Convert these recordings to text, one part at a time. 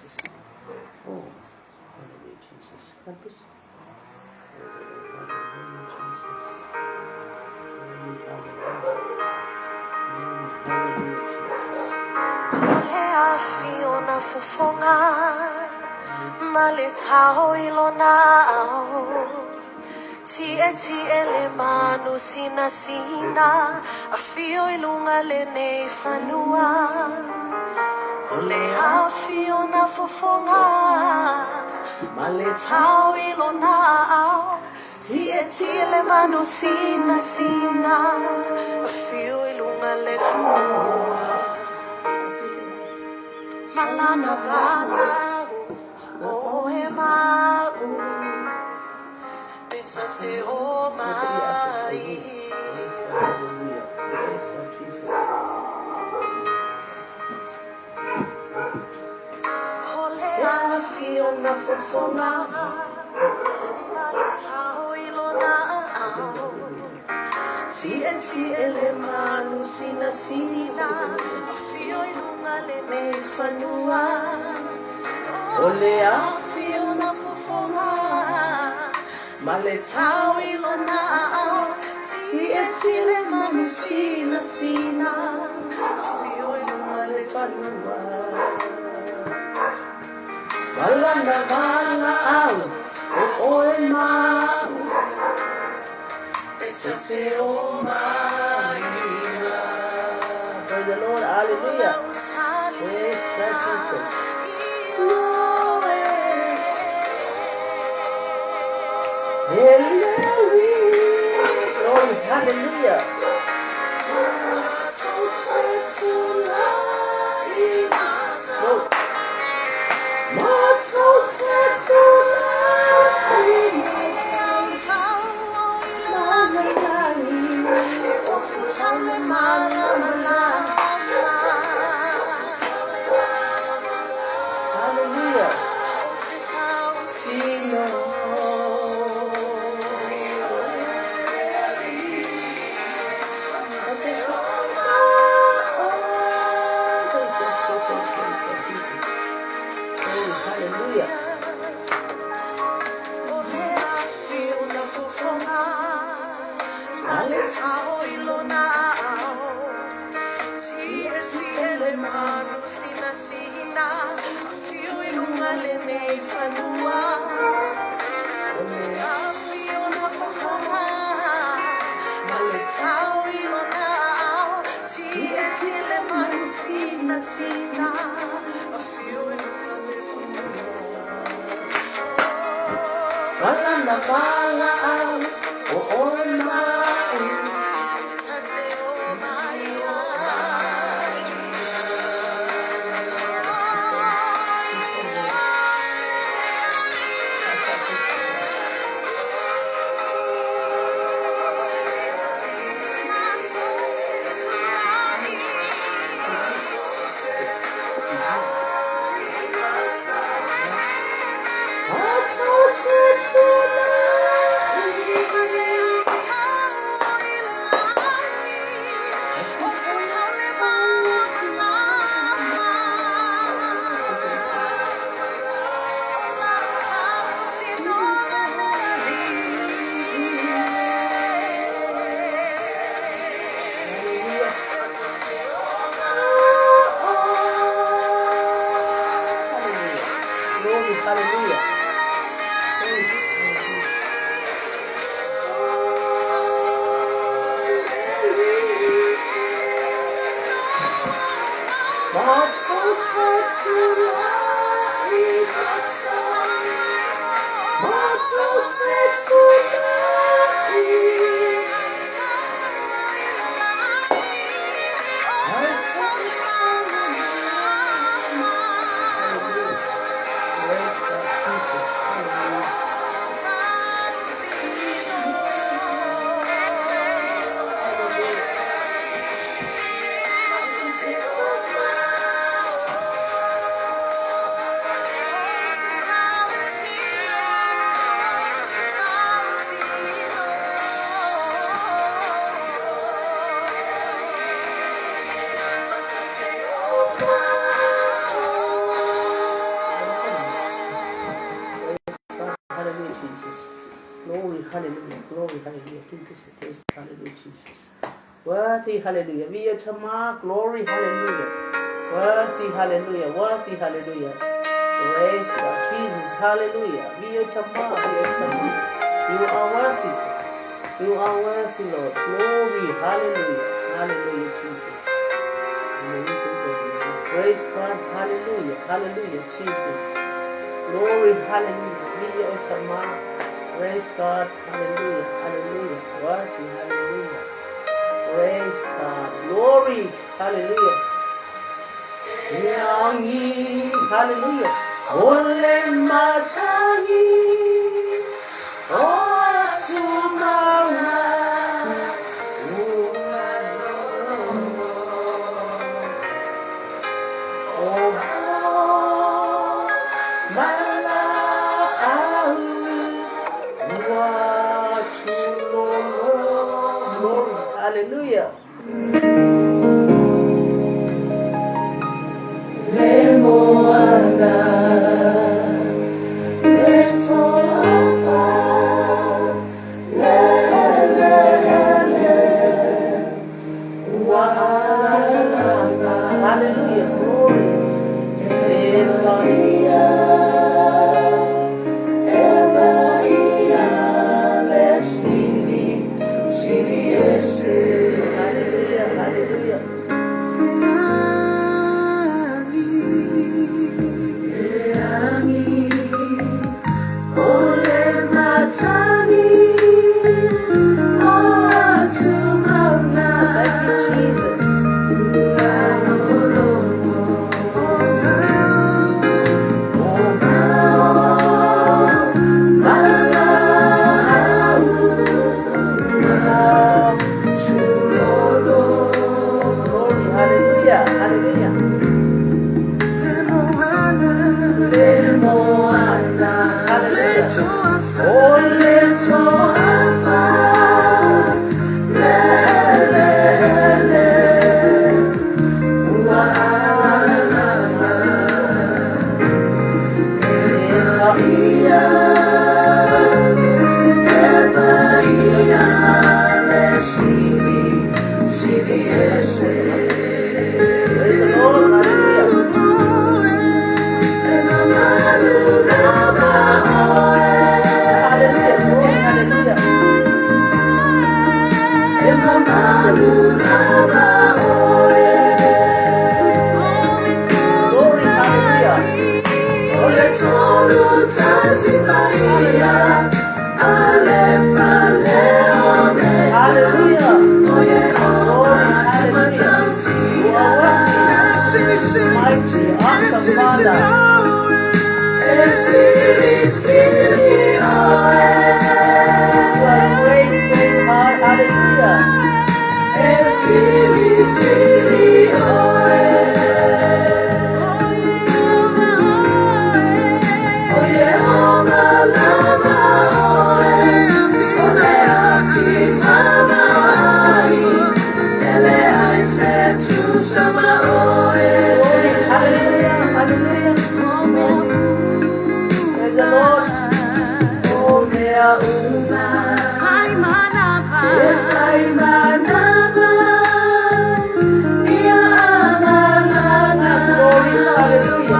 Jesus. Oh, hallelujah, Jesus. Help us. Oh, hallelujah, Jesus. Hallelujah. Hallelujah, Jesus. O le afi o na fofoga ma le tao i lona ao. Tietie le manu sinasina, afio i luga lenei fanua. O le afi o na fofoga ma le tao i lona ao. Tietie le manu sinasina, afio i luga le fanua. Malama valaau, o oe ma'u, pe ta te o mai. Hallelujah. Praise God, Jesus. O le afi o na fofoga, ma le tao i lona ao. Tietie le manu sinasina, afio i luga lenei fanua. O le afi o na fofoga, ma le tao i lona ao. Tietie le manu sinasina, afio i luga le fanua. Malana valaau, o oe ma'u, E ta te o mai. Praise the Lord. Hallelujah. Praise God, Jesus. Glory. Hallelujah. Glory. Hallelujah. Glory. Hallelujah. Hallelujah. O le afi o na fofoga ma le tao i lona ao. Tietie le manu sinasina, afio i luga lenei fanua. O le afi o na fofoga ma le tao i lona ao. Tietie le manu sinasina, afio i luga le fanua. Malana valaau, o oe ma'u. Ta te o mai. Hallelujah. Hallelujah. Glory, hallelujah. Praise Praise God, Jesus. Hallelujah. Glory, hallelujah. Jesus, praise, hallelujah, Jesus. Worthy, hallelujah. Via Tama, glory, hallelujah. Worthy, hallelujah. Worthy, hallelujah. Praise God, Jesus, hallelujah. Via Tama, via Tama. You are worthy. You are worthy, Lord. Glory, hallelujah. Hallelujah, Jesus. Praise God, hallelujah. Hallelujah, Jesus. Glory, hallelujah. Via Tama. Praise God, hallelujah. Hallelujah. Worthy, hallelujah. Praise God. Glory, hallelujah. Hallelujah. Ole matagi, o atumauna, Glory, hallelujah. Hallelujah, glory. Hallelujah, hallelujah. Thank you, Jesus. Glory, hallelujah, hallelujah. Hallelujah. Praise the Lord, hallelujah. Hallelujah, glory, hallelujah. Glory, hallelujah. Hallelujah. Glory, hallelujah. You are worthy, mighty, awesome Father. You are great, great God. Hallelujah. Glory, hallelujah, hallelujah. Praise the Lord. Glory, hallelujah.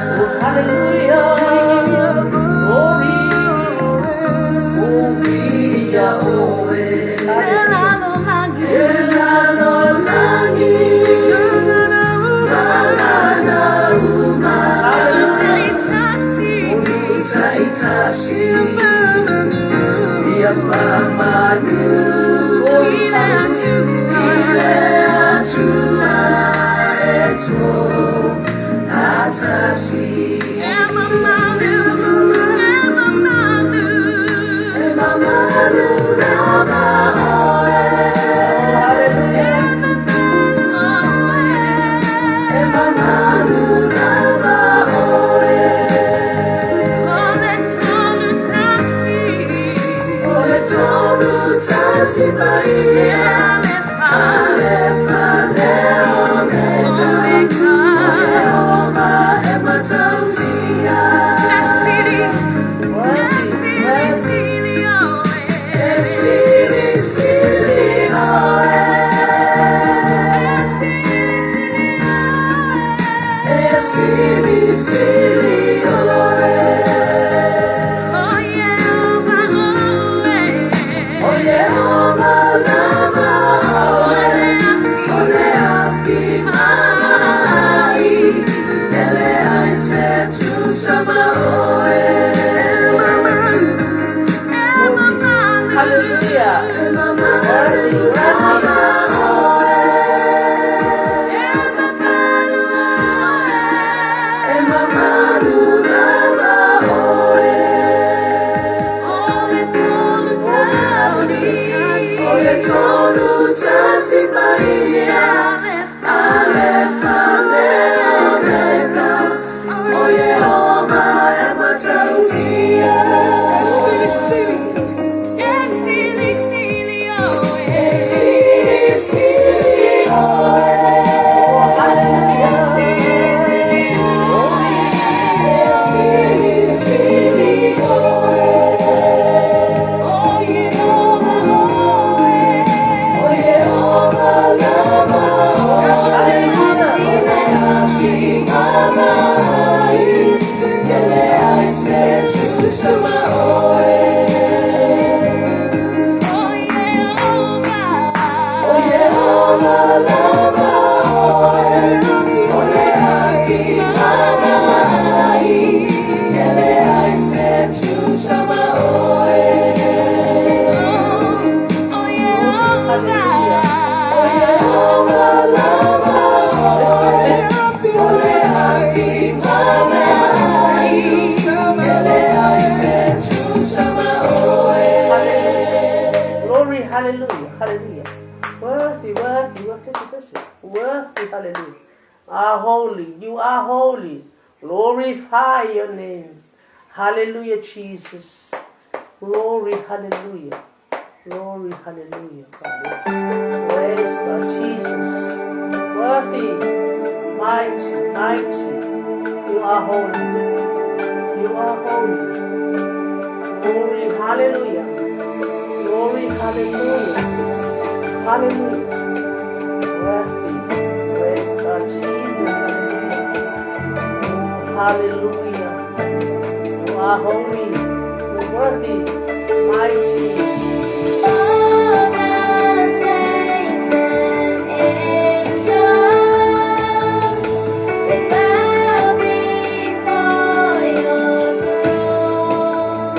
Oh, hallelujah. Glory. Hallelujah. Glory, hallelujah. Oh, hallelujah. Worthy, worthy. Hallelujah. Worthy, worthy. Hallelujah. Hallelujah. Glory, hallelujah, hallelujah. Worthy, worthy, worthy, worthy, hallelujah. Are holy, you are holy. Glorify your name. Hallelujah, Jesus. Glory, hallelujah. Glory, hallelujah. Hallelujah. Praise God, Jesus. Worthy, mighty, mighty. You are holy. You are holy. Glory, hallelujah. Glory, hallelujah. Hallelujah. Worthy. Praise God, Jesus. Hallelujah. Oh, hallelujah. You are holy. You're worthy. Mighty. All the saints and angels, they bow before your throne.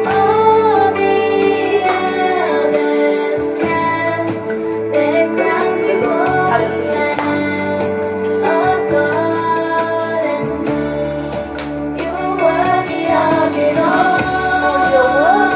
All the elders cast their crowns before the Lamb of God and sing, You are worthy of it all.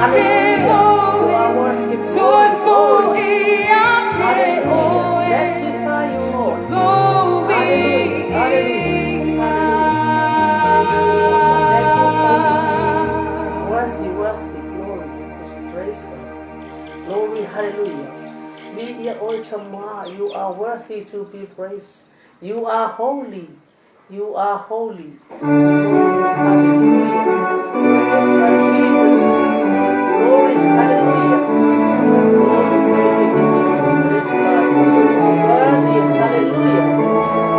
Hallelujah. You are worthy. Glory, glory. Hallelujah. Magnify you, Lord. Hallelujah. Hallelujah. Hallelujah. Thank you, Holy Spirit. Worthy, worthy, glory. Praise God. Glory, hallelujah. Viia oe Tama, you are worthy to be praised. You are holy. You are holy. Glory, hallelujah. Praise God, Jesus. Glory, hallelujah. Glory, hallelujah. Praise God. Worthy, hallelujah.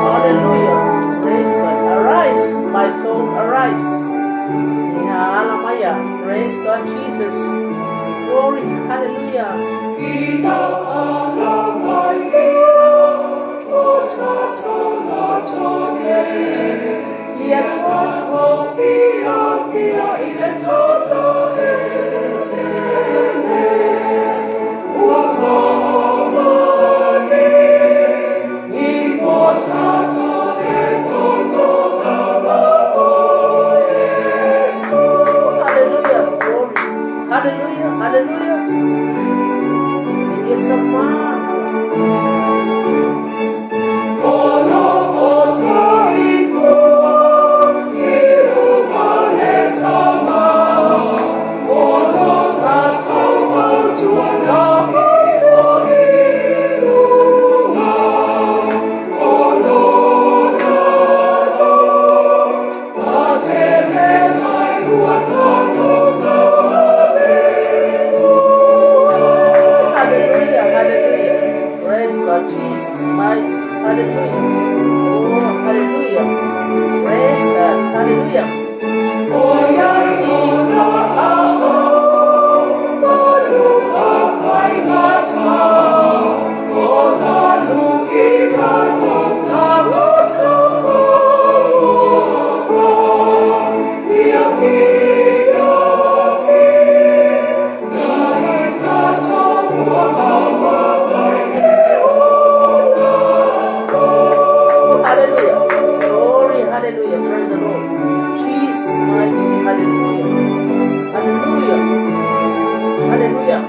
Hallelujah. Praise God. Arise, my soul, arise. Praise God, Jesus. Glory, hallelujah. Hallelujah. Glory. Hallelujah. Hallelujah. It's a man. Hallelujah. Hallelujah. Praise God, Jesus. Mighty. Hallelujah. Oh, hallelujah. Praise God. Hallelujah. Hallelujah. Glory. Hallelujah. Praise the Lord. Jesus, mighty. Hallelujah. Hallelujah. Hallelujah.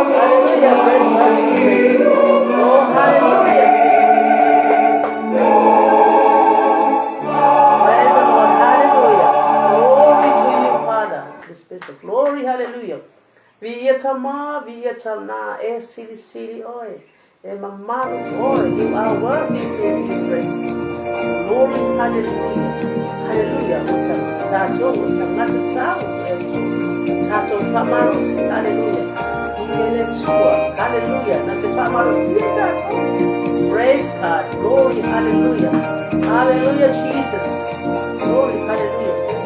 Hallelujah. Praise God, Jesus. Oh, hallelujah. Praise the Lord. Hallelujah. Glory to you, Father. This the glory. Hallelujah. Viia Tama, viia Tana, e silisili oe, e mamalu oe. You are worthy to be praised. Glory, hallelujah. Hallelujah. Tato, utangata tau, tato pamarosi. Hallelujah. Ikele tua. Hallelujah. Na te pamarosi tato. Praise God. Glory, hallelujah. Hallelujah, Jesus. Glory, hallelujah. Praise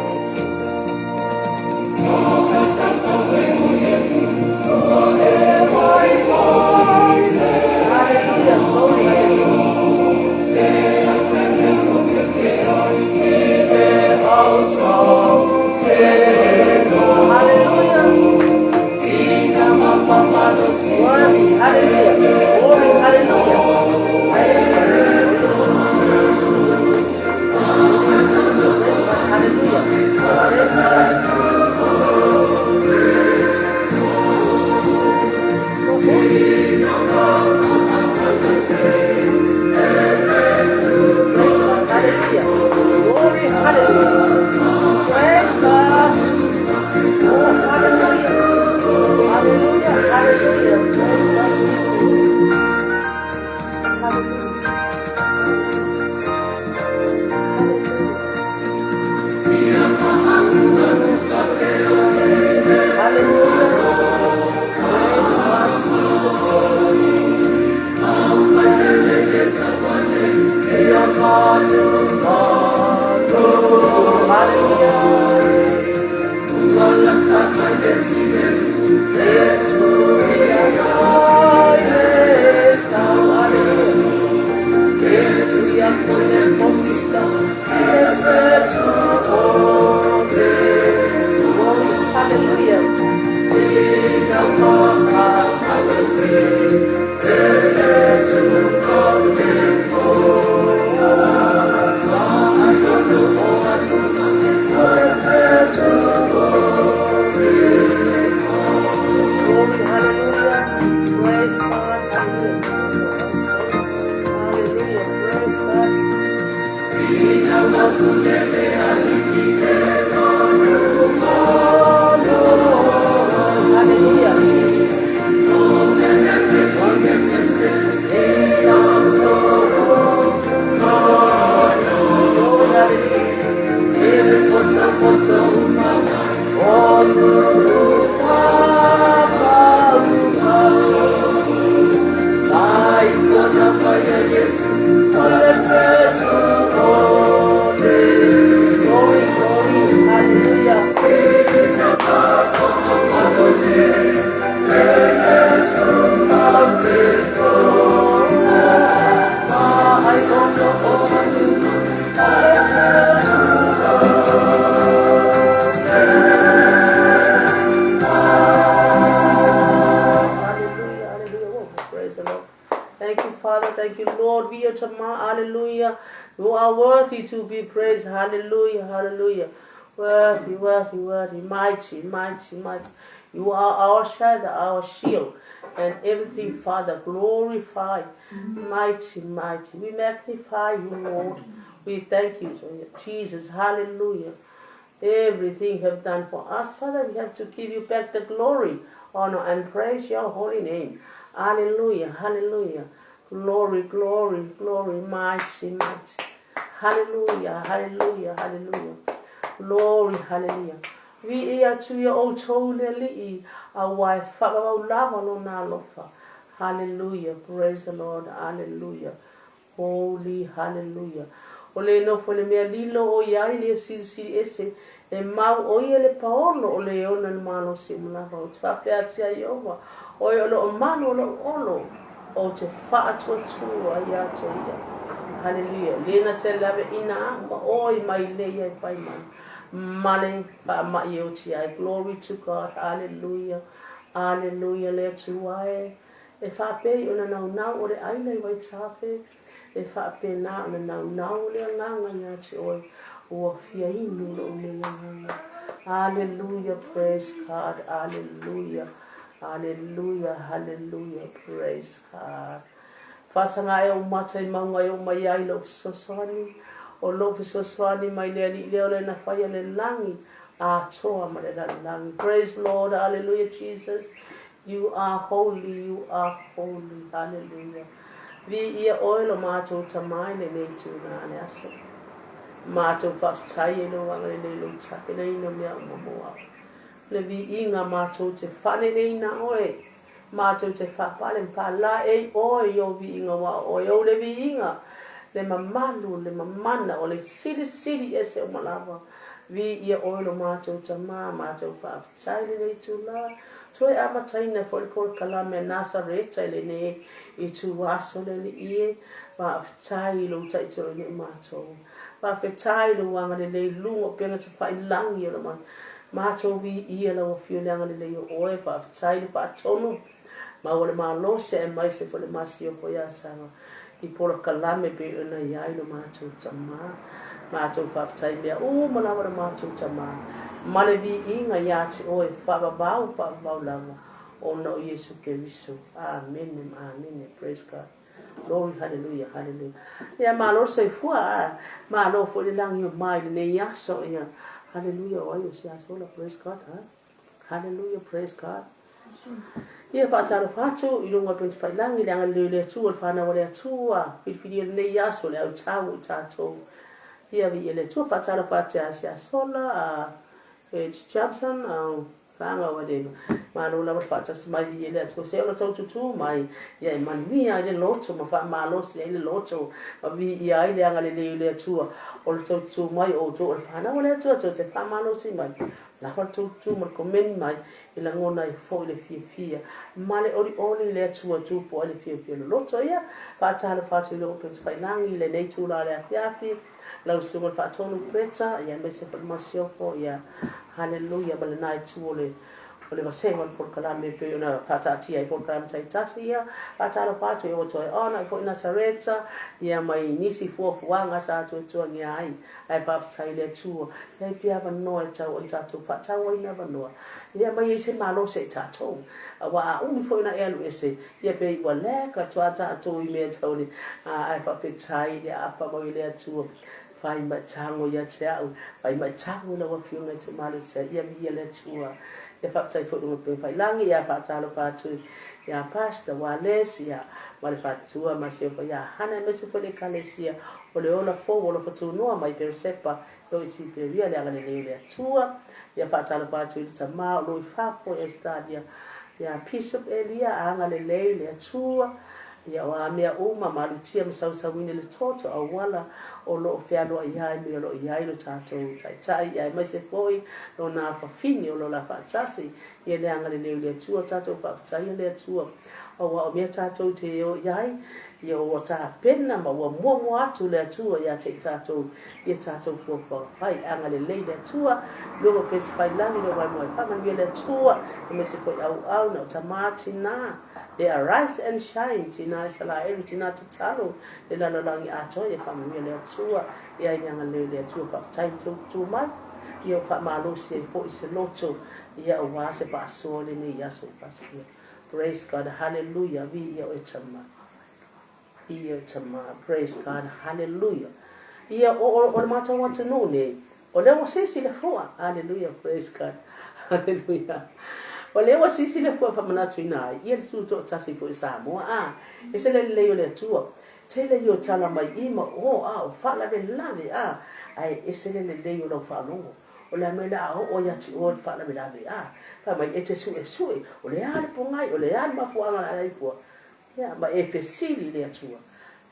Jesus. Hallelujah. Glory, hallelujah. Hallelujah. Worthy. Hallelujah. Glory, hallelujah. Praise God. Praise God. Thank you, Lord. We are Tama. Hallelujah. You are worthy to be praised. Hallelujah. Hallelujah. Worthy, worthy, worthy. Mighty, mighty, mighty. You are our shadow, our shield, and everything, Father. Glorify. Mighty, mighty. We magnify you, Lord. We thank you, Jesus. Hallelujah. Everything you have done for us, Father, we have to give you back the glory, honor, and praise your holy name. Hallelujah, hallelujah. Glory, glory, glory, mighty, mighty. Hallelujah, hallelujah, hallelujah. Glory, hallelujah. Viia atu ia outou le Alii, aua e faavavau lava Lona alofa. Hallelujah, praise the Lord, hallelujah. Holy, hallelujah. O le nofo i le mea lilo o i ai le silisili ese, e mau ʻo ia le paolo o le ona le malosi uma lava. Ou te faapea atu iā Ieova, ʻOe o loʻu malu o loʻu olo, ou te faatuatua iā te ia. Haleluia. Le na te lawe ina aʻu ma ʻoe mai le ia e pai mai. Ma le faamaʻi e oti ai. Glory to God. Haleluia. Aleluia le Atua e. E faapea i ona naunau o le ʻaila i Vaitafe, e faapena ona naunau o le agaga iā te ʻoe, ua fia inu loʻu nei agaga. Aleluia, praise God, aleluia, aleluia, haleluia, praise God. Faasaga ae ou mata i mauga e oo mai ai lou fesoasoani, o lou fesoasoani mai le Alii lea o le na faia le lagi atoa ma le lalolagi. Praise Lord, hallelujah Jesus. You are holy, you are holy, hallelujah. Viia ʻoe lo matou Tama i lenei itula le aso. Matou faafetai e lou agalelei lou tapenaina o mea uma mo au. Le viiga matou te faaneleina ʻoe, matou te faapale ma faalaei ʻoe i ou viiga aua o ʻoe ou le viiga, le mamalu, le mamana o le silisili ese uma lava. Viia ʻoe lo matou Tama, matou faafetai i lenei itula. Toe amataina foi le polokalame a Nasareta i lenei ituaso le Alii e. Faafetai i lou taitoloina i matou. Faafetai i lou agalelei i luga o upega tafailangi o le matou viia lau Afio i le agalelei o oe. Faafetai i le faatonu maua le malosi aemaise foi le masiofo ia Saga i polokalame pei ona i ai lo matou Tama. Matou faafetai i mea uma lava lo matou Tama, ma le viiga ia te oe, faavavau, faavavau lava, ona o Iesu Keriso. Amene ma amene. Praise God. Glory, hallelujah, hallelujah. Ia, malo le soifua, a malo foi le lagi o mai lenei aso, ia. Hallelujah, o ai o se aso ola, praise God, ha. Hallelujah, praise God. Ia faatalofa atu i luga o le Penitafailangi, le agalelei o le Atua, le fanau a le Atua, filifilia lenei aso le autau o tatou. Ia viia le Atua, faatalofa atu ia Siasola, a H. Johnson, a Fanga whatever. Malo lava le faatasi mai viia le Atua, se o le tou tutū mai, ia e manuia ai le loto ma faamalosi ai le loto, ma viia ai le agalelei o le Atua, o le tou tutū mai o outou o le fanau a le Atua, tou te faamalosi mai. Lava le tou tutū ma le komeni mai, e lagona ai foi le fiafia ma le olioli i le Atua e tupu ai le fiafia loloto ia. Faatalofa atu i lou Penitafailangi i lenei itula o le afiafi, lau Susuga i le Faatonu Greta, ia aemaise foi le Masiofo, ia Haleluia ma lena itu o le o le vasega o le polokalame e pei ona faataatia ai polokalame taitasi ia. Faatalofa atu e oto ai ona i foi Nasareta, ia mai nisi fuafuaga sa tuatuagia ai. Ae faafetai i le Atua, leai pea avanoa e tau ai tatou faatauaina avanoa, ia aumai ai se malosi i tatou. Aua a umi foi ona e alu ese, ia pei ua lag atu a tatou i mea tau le, ae faafetai i le aapa mai o le Atua, fai mai tago ia te au, fai mai tago i lau Afioga i te malosi ai, ia viia le Atua. Ia faafetai foi i luga o le Failangi, ia faatalofa atu ia Pastor Wallace, ia ma le faletua ma si ofo ia Hana aemaise foi le Ekalesia o le Ola Fou o Alofa Tunoa mai Peresepa e o i Siperia le agalelei o le Atua. Ia faatalofa atu i le tama o lo i fafo i Australia ia Bishop Elia agalelei le Atua. Ia o a mea uma malutia ma sausauina i le toto auala o lo o fealoai ai me o lo o i ai lo tatou Taitai aemaise foi lona afafine o lo la faatasi. Ia le agalelei o le Atua, tatou faafetaia le Atua, aua o mea tatou te o i ai, ia ua tapena ma ua muamua atu le Atua ia te i tatou i a tatou fuafuaga fai. Agalelei le Atua, luga o Petefailangi, le waimoa e faamanuia le Atua, aemaise foi auauna o tama tina, le Arise and Shine, tina Isalaelu, tina tatalo, le lalolagi atoa, ia faamanuia le Atua, ia i le agalelei o le Atua, faafetai i le tou tu mai, ia ua faamalosi ai foi se loto, ia aua se faasoa i lenei aso ua pasia. Praise God, hallelujah, viia oe Tama. Viia oe Tama, praise God, hallelujah. Ia, o, o, o le matou atunuu nei, o lea ua sisi le fua, hallelujah, praise God, hallelujah. O lea ua sisi le fua e faamanatuina ai, ia le tutoatasi foi o Samoa, a, e se le lelei o le Atua. Tele ia o tala mai i ma o, a, o faalavelave, a, ae ese le lelei o lau faalogo. O le a mea o le a oo ia te oe le faalavelave, a, fai mai e te suesue, o le a le pogai, o le a le mafuaaga o le a ai fua? Ia, ma e fesili i le Atua.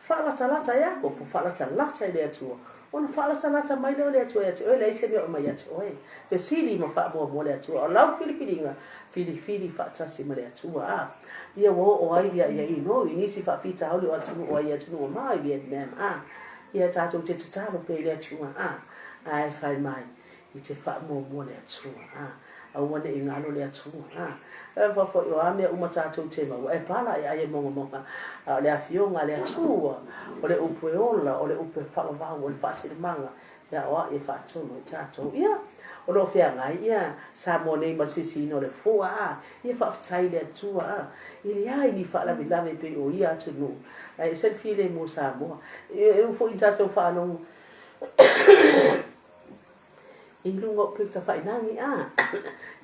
Faalatalata e ako, po faalatalata i le Atua. Ona faalatalata mai lea o le Atua ia te oe, leai se mea o aumai ia te oe. Fesili ma faamuamua le Atua. O lau filifiliga, filifili faatasi ma le Atua. A, ia ua oo ai ia, ia ino i nisi faafitauli o atunuu ai i atunuu mamao i Vietnam. A, ia tatou te tatalo pea i le Atua. A, ae fai mai, i te faamuamua le Atua, a, aua ne i galo le Atua, a. E aua foi o a mea uma tatou te maua, e pala e ai e mogamoga, a o le afioga a le Atua, o le upu e ola, o le upu e faavavau, o le faasilimaga e aoai e faatonu ai tatou. Ia, o lo o feagai, ia, Samoa nei ma le sisiina o le fua, a, ia faafetai i le Atua, a, e leai ni faalavelave pei o ia atunuu, ae ese le filemu o Samoa. E ui foi i tatou faalogo I luga o Putafailangi a,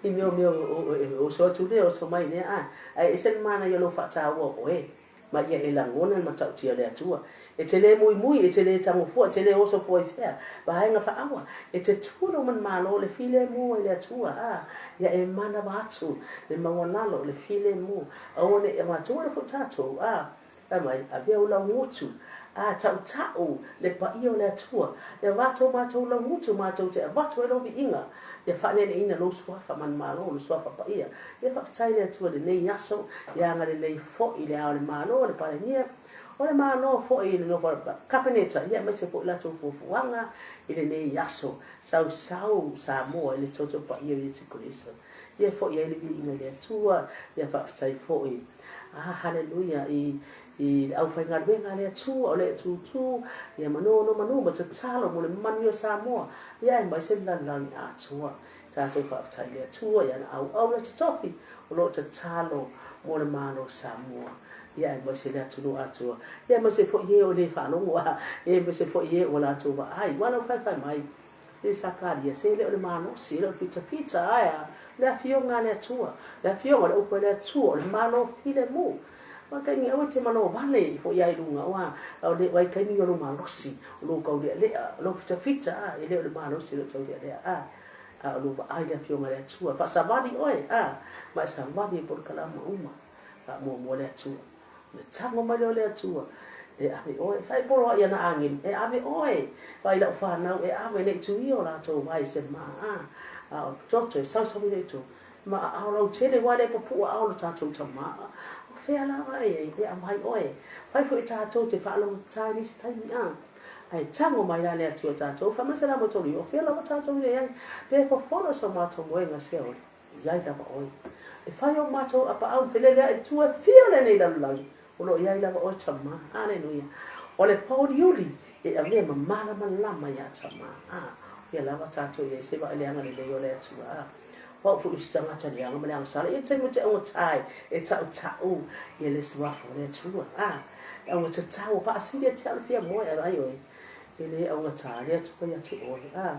i mea o mea o oso atu lea oso mai lea a, ae ese le manaia o lou faataua o oe, ma ia e lagona le matautia o le Atua. E te le muimui, e te le tago fua, e te le oso fua i fea, vaega faaua, e te tu lou manumalo le filemu ai le Atua a, ia e manawa atu le maualalo o le filemu, aua ne i avatua le foi tatou a, Fai mai, Avea ou laugutu, a tautau le paia o le Atua, ia avatu o matou laugutu matou te avatu ai lou viiga, ia faaneeneina lou suafa manumalo, lou suafa paia. Ia faafetai le Atua i lenei aso, ia agalelei foi i le Ao o le Malo, le Palemia, o le Malo foi i le nofo Kapeneta, ia aemaise foi latou fuafuaga i lenei aso. Sausau Samoa i le toto paia o Iesu Keriso. Ia foi ai le viiga i le Atua, ia faafetai foi. Ah, haleluia, i, i le aufaigaluega a le Atua o lea e tūtū, ia manonomanu ma tatalo mo le manuia o Samoa, ia aemaise le lalolagi atoa. Tatou faafetai i le Atua i ana auauna totofi o lo o tatalo mo le Malo o Samoa, ia aemaise le atunuu atoa, ia aemaise foi e o le faalogo, a, aemaise foi e ua latou vaai, ua lau faifai mai. E Sakaria, se le o le malosi, e le o le fitafita, ae a, le Afioga a le Atua, le Afioga o le upu a le Atua, o le Malo filemu. Ua taimi aua e te malo vale ifo ia i luga, ua, o le vaitaimi o lou malosi, o lou taulealea, o lou fitafita, a, e le o le malosi o lou taulealea, a, a o lou vaai i le Afioga a le Atua. Faasavali oe, a, ma e savali ai polokalama uma, faamuamua le Atua. Le tago mai lea o le Atua, E ave oe, fai poloai ana agelu, e ave oe, fai lau fanau, e ave, nei tuia o latou vai se maa, a o toto e sausau i tu, ma aao lautele, ua le pupuʻu aao lo tatou tama, o fea lava e, e aumai oe, fai foi tatou te faalogotata i nisi taimi, a, ae tago mai la le Atua tatou, fai mai se la mo tolu, o fea lava tatou i ai, pe fofola so matou moega se ole. I ai lava oe. E fai o matou apaau feleleai i tua e fia o lenei lalolagi, o lo o i ai lava oe Tama. Aleluia. O le pōuliuli e avea ma malamalama iā Tama. A, ia lava tatou i ai se vaai leaga lelei o le Atua. A, o au foi o se tagata leaga ma le agasala, ia le taimi ou te augata ai e tautau ia le suafa o le Atua. A, e augatatau, ua faasili atu ia au le fia moe, a ai oe, e le augata le Atua ia te oe. A,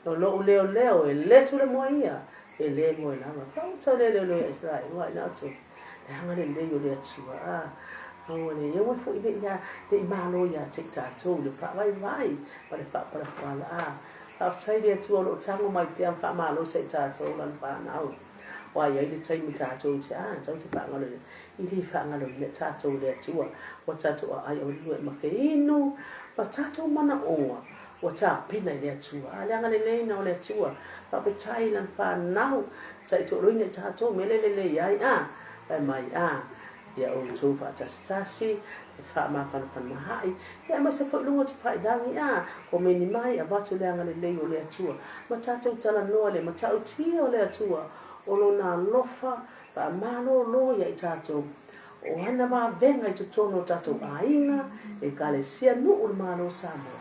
o lou leoleo e le tule moe ia, E le moe lava. Pau tau le leoleo ia Isaraelu a ina atu, le agalelei o le Atua, a, aua le aua foi ne i ne i malo ia te i tatou le faavaivai ma le faapalapala, a, faafetai i le Atua o lo o tago mai pea ma faamalosi ai tatou lana fanau. Ua i ai le taimi tatou te, a, tatou te faagaloina, i le faagaloina tatou e le Atua, ua tatou aai aualii ma feinu ma tatou manaoga. Ua tapena i le Atua. A le agaleleina o le Atua, faafetai i Lana fanau, taitoaloina i tatou mea le lelei ai, a, fai mai, a, ia outou faatasitasi, e faamafanafanaha'i, ia aemaise foi luga o tafailagi, a, komeni mai, avatu le agalelei o le Atua, ma tatou talanoa le matautia o le Atua, o Lona alofa faamalolo ia i tatou. O ana vavega i totonu o tatou aiga, Ekalesia, nuu, le Malo o Samoa,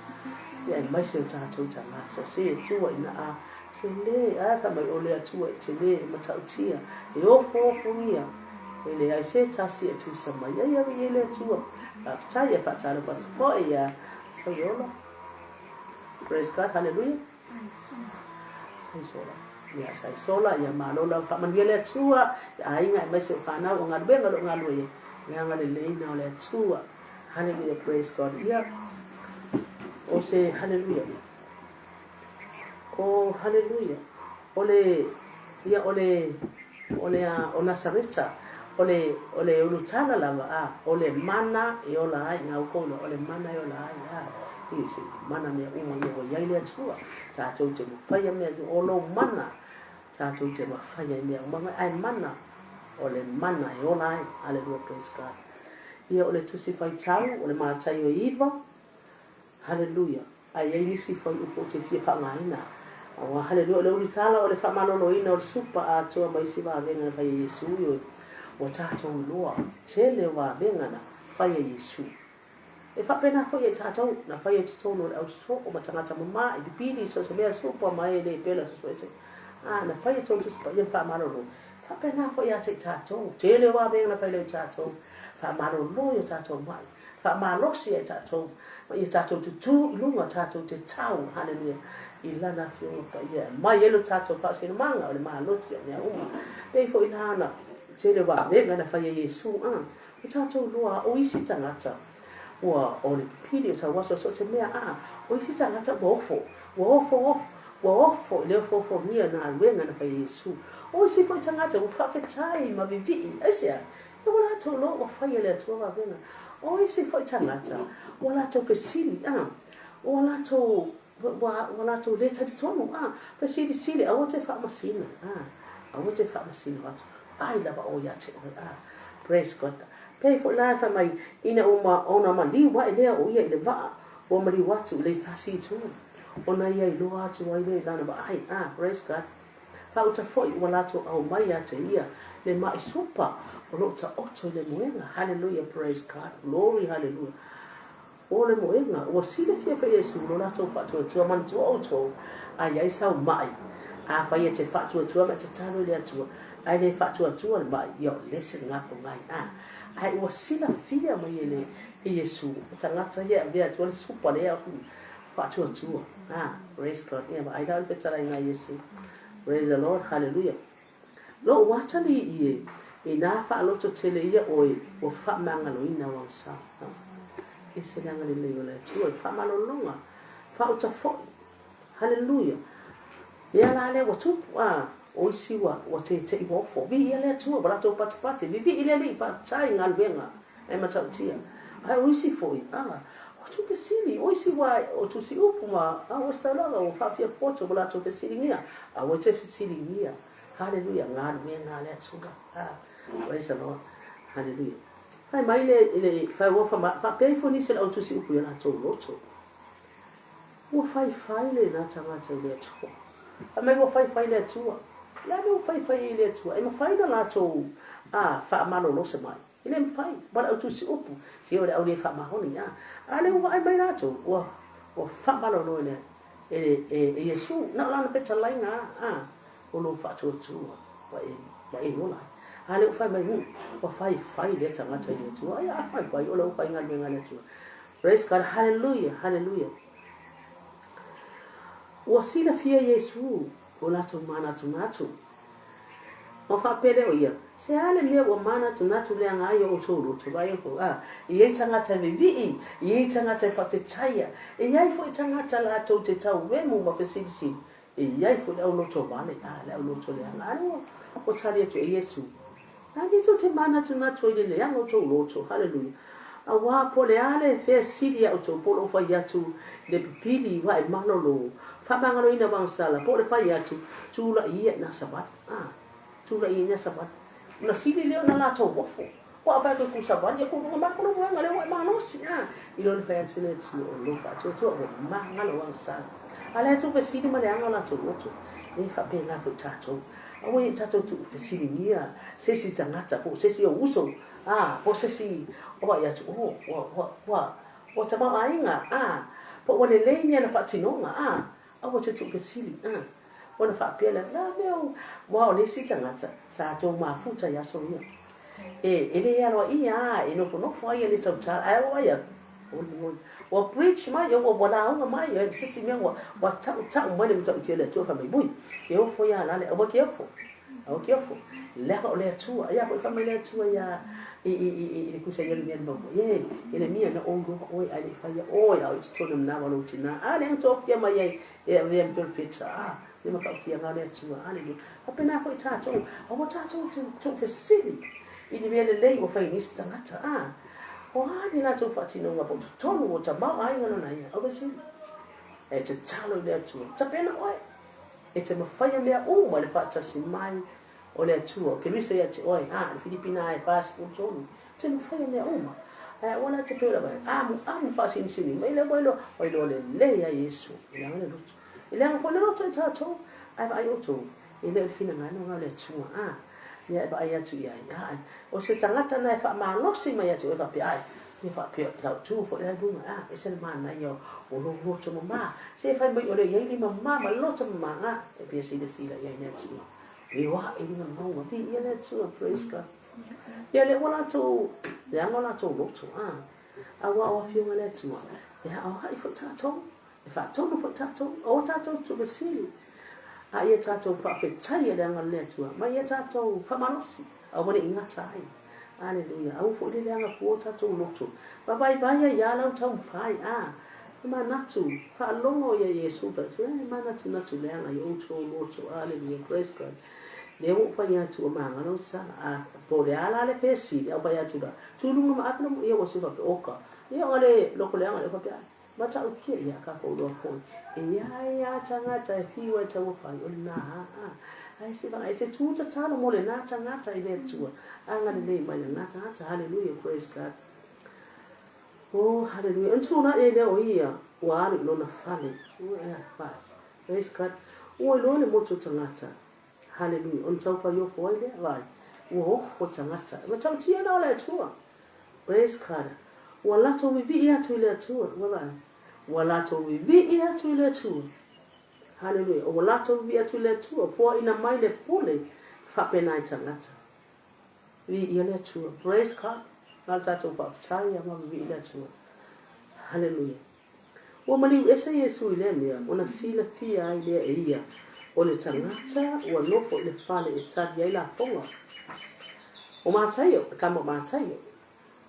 ia aemaise o tatou tagata. Se Atua ina a tele, ae fai mai o le Atua e tele, e matautia, e ofoofogia, e leai se tasi e tusa mai ai au i le Atua. Faafetai, e faatalofa atu foi ia Saiola. Praise God, hallelujah. Saisola. Ia Saisola, ia malo lau faamanuia le Atua, ia aiga aemaise o fanau o galuega o lo o galue ai. Le agaleleina o le Atua. Hallelujah, praise God. Ia, o se hallelujah. O hallelujah. O le, ia o le, o le a, o Nasareta, o le, o le ulutala lava, a, o le mana e ola ai, ngā ukou o le mana e ola ai, a, i se mana mea uma ia ua iai le Atua, tatou te mafaia mea, o lou mana, tatou te mafaia i mea uma, ae mana, o le mana e ola ai, hallelujah, praise God. Ia o le tusi faitau, o le Mataio e 9, hallelujah, Ae i ai nisi fuaiupu ou te fia faaaogaina. Aua, haleluia, o le ulitala o le faamaloloina o le supa atoa ma isi vavega na fai e Iesu, ioe, ua tatou iloa, tele o vavega na fai e Iesu. E faapena foi ia i tatou, na fai e totonu o le ausoo ma tagata mama i pipili i so o se mea supa ma e le pela sosoese. A, na fai e tolu Tusi Paia ma faamalolo. E faapena foi ia te i tatou, tele o vavega na fai lea i tatou, faamalolo i o tatou mai. Faamalosi ai tatou, ma ia tatou tutū i luga tatou te tau, haleluia, i Lana Afioga Paia e aumai ai lo tatou faasinomaga o le malosi o mea uma. Pei foi la ona tele o vavega na fai e Iesu, a, ua tatou iloa o isi tagata ua o le pipili o tauaso so o se mea, a, o isi tagata ua ofo, ua ofo, ofo, ua ofo i le ofoofogia o galuega na fai e Iesu. O isi foi tagata ua faafetai ma vivii, aisea? Ua latou loa ua fai e le Atua vavega. O isi foi tagata, ua latou fesili, a, ua latou, ua, ua latou le talitonu, a, fesilisili, aua te faamasina, a, aua te faamasina atu, ai lava oe ia te oe, a, praise God. Pei foi la e fai mai, ina ua ona maliu ae lea o ia i le vaa, ua maliu atu i le tasi itu, ona ia iloa atu ai lea i lana vaai, a, praise God. Faauta foi ua latou aumai ia te ia le maʻi supa o lo o taoto i le moega. Hallelujah, praise God, glory, hallelujah. O le moega, ua silafia foi e Iesu lo latou faatuatua, manatua outou, a i ai sau maʻi, afai e te faatuatua ma e tatalo i le Atua, ae le faatuatua le maʻi, ia o le ese lena pogai. A, ae ua silafia mai e le e Iesu, o tagata ia e avea atu ai le supa lea Faatuatua. Ah, praise God. Ia vaai la o le fetalaiga a Iesu. Praise the Lord. Hallelujah. Lou atalii e, inā faaloto tele ia oe, ua faamagaloina au agasala. Ah. Ese le agalelei o le Atua, le faamalologa, faauta foi. Hallelujah. Mea la lea ua tupu, ah, o isi ua, ua tete'i ua ofo. Viia le Atua, ua latou patipati. Vivii le Alii, faafetai i galuega. E matautia. Ae o isi foi, a, o tupe sili, o isi ua o tusi upu ma a ua taulaga ua faafia poto ua latou fesiligia, a ua te fesiligia. Haleluia, galuega a le Atua. A, praise the Lord. Haleluia. Fai mai le, le, fai ua fa, faapea ifo nisi o le au tusi upu i o latou loto. Ua faifai lena tagata i le Atua. Fai mai ua faifai le Atua. Le a mea ua faifai ai le Atua? E mafai ona latou, a, faamalolo se mai. E le mafai, ua le au tusi upu, se o le au le faamaoni, a. A lea ua vaai mai latou, ua, ua faamalolo e le, e, e, e Iesu, na o lana fetalaiga a, a, o lou faatuatua, ua e, ua e ola ai. A lea ua fai mai, hu, ua faifai lea tagata i le Atua. Ai, a faifai, o le ua faigaluega a le Atua. Praise God, hallelujah, hallelujah. Ua silafia Iesu o latou manatunatu. Ua faapea lea o ia, Se a le mea ua manatunatu leaga ai o outou loto? Vaai outou, a, e i ai tagata e vevii, e i ai tagata e faafetaia, e i ai foi tagata latou te tauemu ma fesilisili, e i ai foi le au loto vale, a, le au loto leaga. A lea ua tali atu e Iesu, Na mea tou te manatunatu ai i le leaga o tou loto. Haleluia. Auā po o le a le fesili a outou po o lou fai atu i le pipili ua e malolo, faamagaloina ua agasala, po o le fai atu, Tulai ia i nā savali, a, tulai ia i nā savali. Ona sili lea ona latou ofo, Ua avea koe ku savali, e ku luga mai kona moega lea ua e malosi, a, i lo le fai atu le Atua o lo faatuatua ua magalo ua agasala. A le atu fesili ma leaga o latou loto, e faapena foi tatou. Aua ia tatou tuufesiligia se isi tagata po o se isi ou uso, a, po o se isi o vaai atu, oh, ua, ua, ua, ua tamaoaiga, a, po ua lelei ni ana faatinoga, a, aua te tuufesili, a. Ona faapea lea, la mea o, aua o le isi tagata sa tou mafuta i aso ia. E, e le aloaia lava, e nofonofo lava ia le tautala, ae ua vaai atu, oi, ua preach mai, ua, ua lauga mai, e se isi mea ua, ua tautau mai le matautia o le Atua, fai mai, ui, e ofo ia la le, aua e te ofo, aua e te ofo, leaga o le Atua. Ia foi fai mai le Atua ia, i, i, i, i, i le kusa Ieremia le mau, ie, Ieremia, na ou iloa oe, ae le i faia oe, a o i totonu o manawa o lou tina. A lea na toofia mai ai, E avea ma perofeta, a, le matautia le Atua. Aleluia. Faapena foi tatou, aua tatou te tuufesili i ni mea lelei ua fai e nisi tagata, a, o a ni latou faatinoga po o totonu o tamaoaiga lona ia, aua fesili. E tatalo i le Atua, tapena oe, e te mafaia mea uma i le faatasi mai o le Atua, o Keriso ia te oe, a, le Filipina e 43. Te mafaia mea uma. Ae aua la te pei lava e amuamu faasinisini mai lea ua iloa, ua iloa lelei lava Iesu i leaga le loto. I leaga foi le loto i tatou, ae vaai outou, e le o le finagalo lena o le Atua, a, ia e vaai atu i ai, a, o se tagata lena e faamalosi mai ia te oe faapea, ai, ia faapea, lau tu foi la i luga, a, ese le manaia o lou loto mama, se fai mai o lea e i ai lima mama ma loto mama, a, e fia silasila i ai le Atua. E oaʻi luga mauga, viia le Atua, praise God. Ia lea ua latou leaga o latou loto, a, aua o Afioga le Atua, e aoai foi tatou, e faatonu foi tatou, aua tatou tuuvesili, a ia tatou faafetaia le aga o le Atua, ma ia tatou faamalosi, aua ne i gata ai. Aleluia. Aua foi le leaga fua o tatou loto. Ma vaivai ai lava lau taumafai, a, e manatu, faalogo ia Iesu, e manatunatu leaga i outou loto. Aleluia. Praise God. Lea ua ou fai atu ua magalo sala a po o le a la le fesili a ou fai atu la tu luga ma ave lomo ia ua siu faapea oka ia o le loko leaga lea faapea ai matautia ia ka kou loa foi e ia ia tagata e fiu ai taumafai o lena a a ae se vaai e te tu tatalo mo lena tagata i le Atua agalelei mai lena tagata haleluia praise God oh haleluia ona tulai ai lea o ia ua alu i lona fale Praise God. Ua iloa le motu o tagata. Hallelujah. Ona tau faiofo ai lea, vaai. Ua ofo tagata. E matautia na o le Atua. Praise God. Ua latou vivii atu i le Atua. Ua vaai. Ua latou vivii atu i le Atua. Hallelujah. Ua latou vivii atu i le Atua. Foaina mai le pule faapena i tagata. Viia le Atua. Praise God. Na o le tatou faafetai ia ma vivii le Atua. Hallelujah. Ua maliu ese Iesu i lea mea, ona silafia ai lea e ia, o le tagata ua nofo i le fale e tali ai lafoga. O Mataio, le tama o Mataio,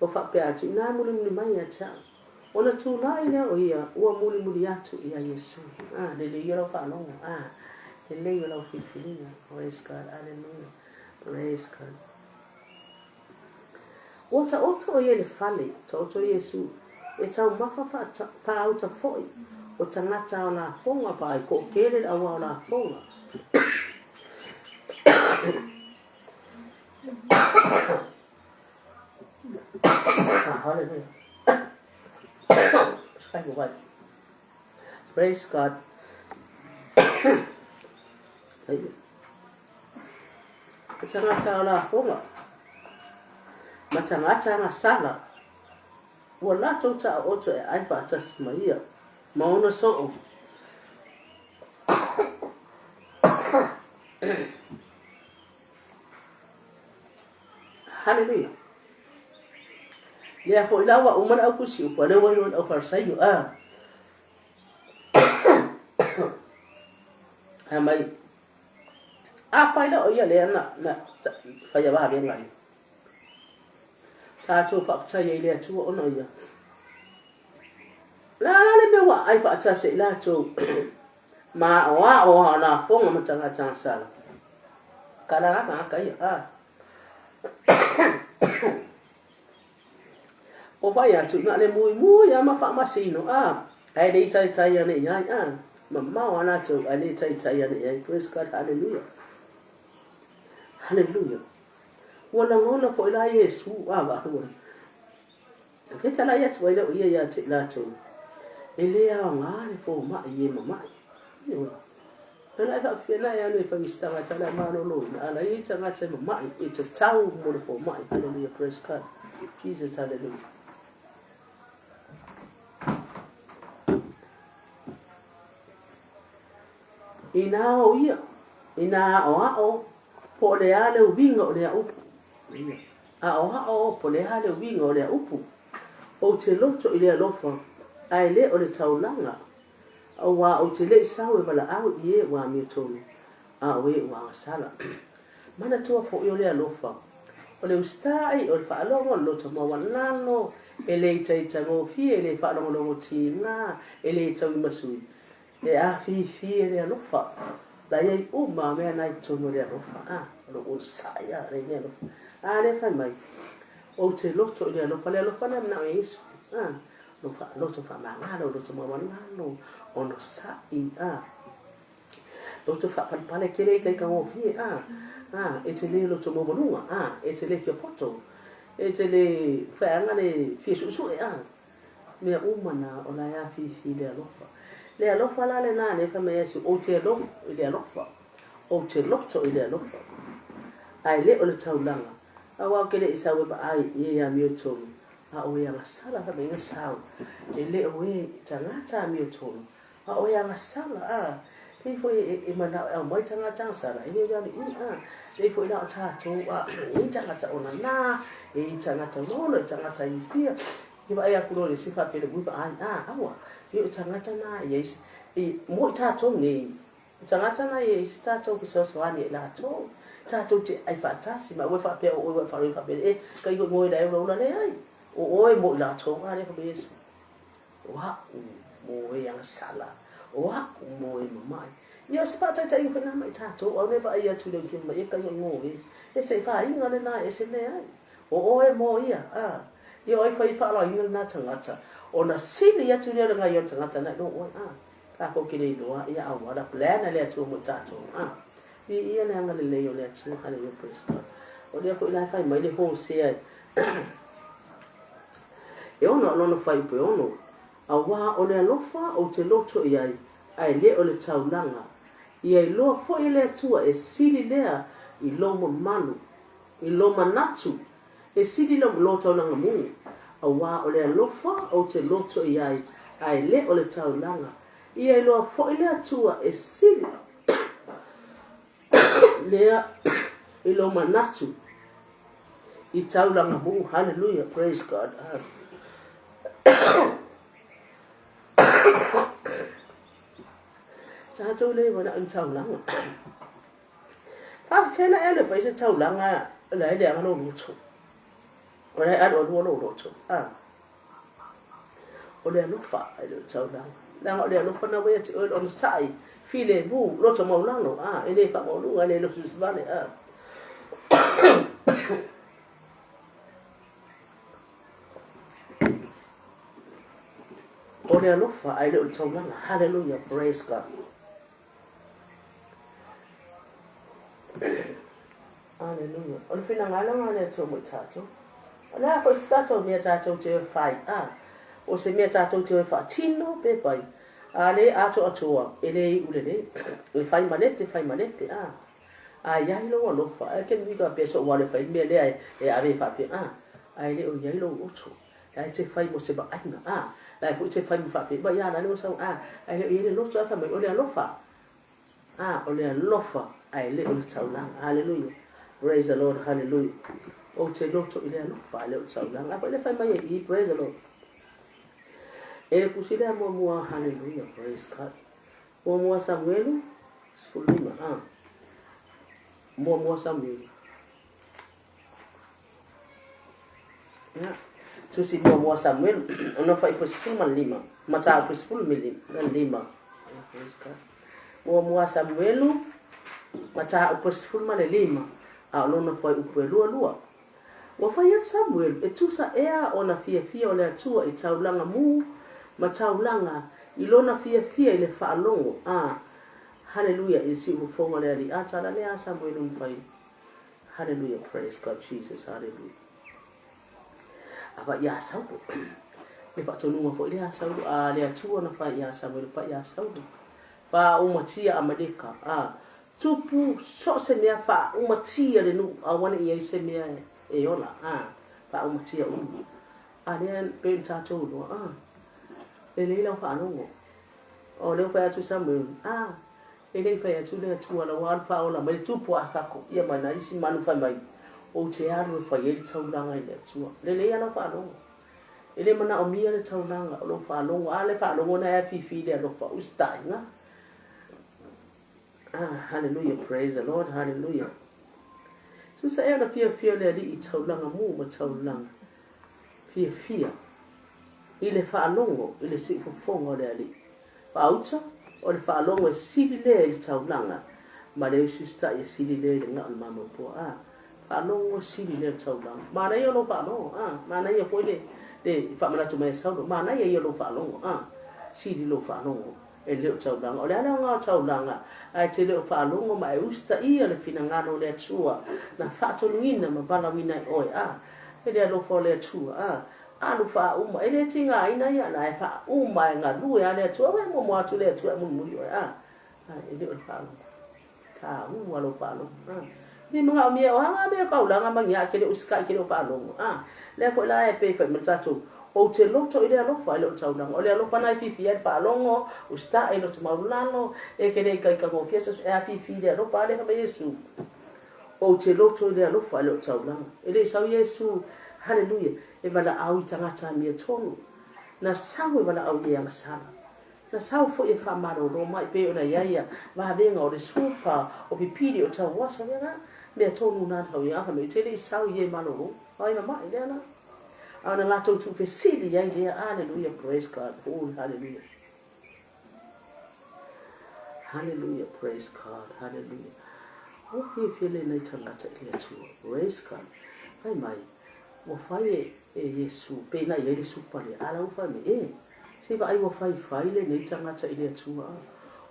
ua faapea atu, Inā e mulimuli mai ia te au. Ona tulai lea o ia, ua mulimuli atu ia Iesu. A, lelei ia lau faalogo, a, lelei o lau filifiliga. Praise God, Aleluia, praise God. Ua taoto ʻo ia i le fale, taoto Iesū, e taumafa faauta foi o tagata ao lafoga pa ai koʻokele le ʻauao lafoga. Hallelujah. Praise God. He tangata o lafoga, ma tagata agasala, ua latou taoto e ʻai faatasi ma ia, ma ona soo. Haleluia. Lea foi la ua uma le au tusi upu a lea ua iloa le au Farisaio, a. Fai mai, Afai la o ia lea na, na faia vavega ai, tatou faafetai ai i le Atua ona o ia. O le a la le mea ua aai faatasi ai latou ma aoao a o lafoga ma tagata agasala? Kala la tagata ia, a. O Ua fai atu, na o le muimui lava ma faamasino, a, ae le i taitai ane i ai, a, mamao lava latou ae le taitai ane i ai. Praise God, hallelujah. Hallelujah. Ua lagona foi la Iesu, a, vaua. Fetalai atu ai lea o ia ia te i latou, E le aoga le fomai i e mama'i. Ioe. O la e faapefea e alu e fai i se tagata o le a maloloina, a la e i ai tagata e mama'i e tatau mo le fomai. Hallelujah, praise God. Jesus, hallelujah. Inā o ia, inā aʻoaʻo, po o le a le uiga o lea upu. Ia. Aʻoaʻo, po o le a le uiga o lea upu. Ou te loto i le alofa, ae le o le taulaga, auā ou te le i sau e valaau i e ua amiotonu, a o e ua agasala. Manatua foʻi o le alofa, o le usitai, o le faalogo, o le loto maualalo, e le itaitagofie, e le faalogologo tiga, e le tauimasui, E afifi e le alofa. La i ai uma mea na i totonu o le alofa. A, o lou onosai a, le mea alofa. A, lea fai mai, ou te loto i le alofa. Le alofa lea manao e Iesu. A, lou fa, loto faamagalo, loto maualalo, onosai, a. Loto faapalepale tele ikaikagofie, a. A, e te le loto maualuga, a, e te le fia poto, e te le faiaga le fia suesue, a. Mea uma na o la e afifi i le alofa. Le alofa la lena lea fai mai ai Iesu, Ou te alofa i le alofa, ou te loto i le alofa, ae le o le taulaga, aua ou te le i sau e vaai i e amiotonu, a o e agasala. Fai mai ina sau, e le o e tagata amiotonu, A o e agasala, a, pei foi e, e manao e aumai tagata agasala, e le o i, a, pei foi la o tatou, a, e i tagata onana, e i tagata lolo, e tagata i pia, i vaai aku loa i le isi faapea le ui vaai, a, aua, e o tagata na e i i, mo i tatou nei, o tagata na e i se tatou fesoasoani e latou, tatou te ai faatasi, ma ua faapea o oe ua e faalogo faapea, e, kai hoi moe la e ula ula leai, o oe mo i latou, a, lea fai mai Iesu. O a'u mo e agasala, o a'u mo e mamae. Ia o se faataitaiga foi lena mai tatou, aune vaai atu i le uluki mai e kai o ngoe, e se faiga lena e ese leai. O oe mo ia, a, ia o ai fai faalaoina lena tagata, ona sili atu lea o le gaio o le tagata na i lo oe, a. Takou ke le iloa ia auala plan a le Atua mo i tatou, a. Viia le agalelei o le Atua, hallelujah, praise God. O lea foi la e fai mai le Hosea E ono a lona fuaiupu e ono, Auā o le alofa ou te loto i ai, ae le o le taulaga. Ia iloa foi e le Atua e sili lea i lou mamalu, i lou manatu, e sili lou lou taulaga mū. Auā o le alofa ou te loto i ai, ae le o le taulaga. Ia iloa foi le Atua e sili lea i lou manatu i taulaga mū. Hallelujah, praise God. Tatou le manao i ni taulaga. Faafefea la e alu e fai se taulaga la e leaga lou loto. O la e alualua lou loto. Ah. O le alofa e le o le taulaga. Leaga o le alofa na ua ia te oe le onosai, filemu, loto maulalo, a, e le faamaualuga, e le lusilusi vale, a. O le alofa ae le o le taulaga. Hallelujah, praise God. Aleluia. O le finagalo lena o le Atua mo i tatou. O le a foi se tatou mea tatou te fai, a, o se mea tatou te faatino pe fai, a le atoatoa, e le iu lelei. E fai malepe, fai malepe, a. A i ai lou alofa, ae ke mika pea soʻu alu e fai le mea lea e ave e faapea, a, ae le o i ai lou loto. La e te fai mo se vaaiga, a, la e foi te fai mo faapea, ma ia la le ua sau, a, ae le o i ai le loto, ae fai mai, o le alofa. A, o le alofa, ae le o le taulaga. Haleluia. Praise the Lord, haleluia. Ou te loto i le alofa, ae le o le taulaga. A foi le fai mai e i, praise the Lord. E le tusi lea muamua, haleluia, praise God. Muamua Samuelu, 15, a. Muamua Samuelu. Ia, tusi muamua Samuelu, ona fuaiupu 15, mataupu 15. Praise God. Muamua Samuelu, mataupu 15, a o lona fuaiupu e lua lua. Ua fai atu Samuelu, E tusa ea ona fiafia o le Atua i taulaga mū ma taulaga i lona fiafia i le faalogo a Haleluia i le siufofoga o le Alii. A tala lea a Samuelu na fai. Haleluia praise God Jesus Haleluia. A vai iā Saulo. Le faatonuga foi lea a Saulo a le Atua na fai iā Samuelu fai iā Saulo. Faaumatia Amaleka a Tupu so o se mea faaumatia le nuu aua ne i ai se mea e ola a faaumatia uma. A lea pei ona tatou iloa a lelei lau faalogo. O lea ua fai atu Samuel a e le i fai atu le Atua la ua alu faaola mai le tupu a Akako ia ma nai isi manu fai mai ou te alu e fai ai le taulaga i le Atua. Lelei a lau faalogo. E le manaomia le taulaga o lou faalogo a le faalogo na e afifi i le alofa usitaʻi Ah, hallelujah, praise the Lord, hallelujah. Tusa ea na fiafia le Alii i taulaga mū ma taulaga fiafia i le faalogo i le siufofoga o le Alii. Faauta, o le faalogo e sili lea i le taulaga ma le usiusitaʻi e sili lea i le gao o le mamoepoa. Ah, faalogo e sili lea i le taulaga. Manaia lou faalogo, ah, manaia foi le, le faamanatu mai a Saulo, manaia ia lou faalogo, ah, sili lou faalogo. E le o taulaga. O le a le aoga o taulaga, ae te le o faalogo ma e usitaia le finagalo o le Atua na faatonuina ma valaauina e oe? A, e le alofa o le Atua, a, alu faauma, e le tigaina ia na e faauma e galue a le Atua, ua e muamua atu le Atua e mulimuli oe, a, a, e le o le faalogo. Taua lou faalogo, a. Ni manaomia o a mea kaulaga ma ni a ke le usitai ke le o faalogo, a. Lea foi la e pei foi ma le tatou, ou te loto i le alofa e le o taulaga. O le alofa na e fiafia ai le faalogo, usitai, loto maualalo, e ke le ikaika gofie se e afifi i le alofa, a lea fai mai Iesu, ou te loto i le alofa e le o taulaga. E le i sau Iesu, haleluia, e valaau i tagata amiotonu. Na sau e valaau i e agasala. Na sau foi e faamalolo mai pei ona i ai ia vavega o le supa, o pipili, o tauasa, lea la, mea tonu na tau ia fai mai, te le i sau i e malolo, ai mama'i, lea la. A ona latou tuufesili ai lea, Aleluia, praise God, oh, hallelujah. Hallelujah, praise God, hallelujah. Ua fiafia lenei tagata i le Atua, praise God. Fai mai, ua fai e, e Iesu, pei na i ai le supa lea, a la ua fai mai, e, Se vaai ua faifai lenei tagata i le Atua.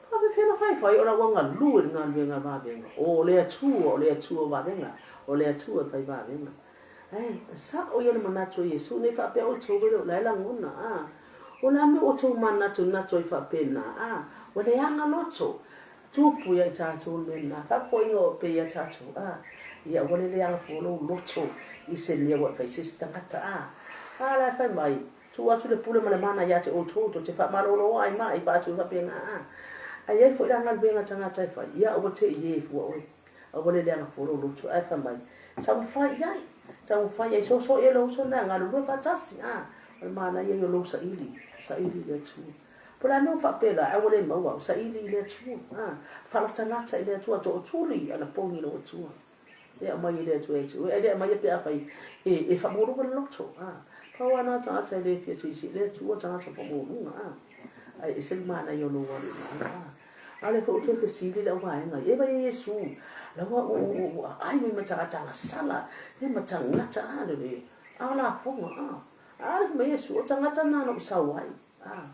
Faapefea na faifai o la ua galue le galuega vavega. O le Atua, o le Atua vavega, o le Atua e fai vavega. Ae, sa'o ia le manatu o Iesu nei faapea outou e le o la e lagona, a. O le a mea ua outou manatunatu ai faapena, a. Ua leaga loto. Tupu ia i tatou le mea lena. Faafofoga o pei ia tatou, a. Ia ua le leaga fua lou loto i se mea ua e fai se isi tagata, a. A la e fai mai, Tuu atu le pule ma le mana ia te outou, tou te faamalolo ai ma i faatu faapena. A a i ai foi la galuega tagata e fai, ia aua te i e fua oe, aua le leaga fua lou loto, ae fai mai, taumafai i ai, taumafai i ai, soso i ai lou uso na galulue faatasi, a o le manaia ia o lou saili, saili i le Atua. Po o le a mea ua faapela, ae ua le maua au, saili i le Atua, a faalatalata i le Atua, tootuli ana pogi i lou Atua. E aumai e le Atua ia te oe, ae le aumaia pe afai e faamaualuga le loto. A, pau lava na tagata e le fia siisii le Atua, tagata faamaualuga. A, ae ese le manaia o lou alu i lalo. A, a o lea foi ua toe fesili le auvaega ia, e vai e Iesu, la ua ua aai mai ma tagata agasala, e ma tagata a le le, a o lafoga. A, a le fai mai Iesu, o tagata na na ou sau ai. A,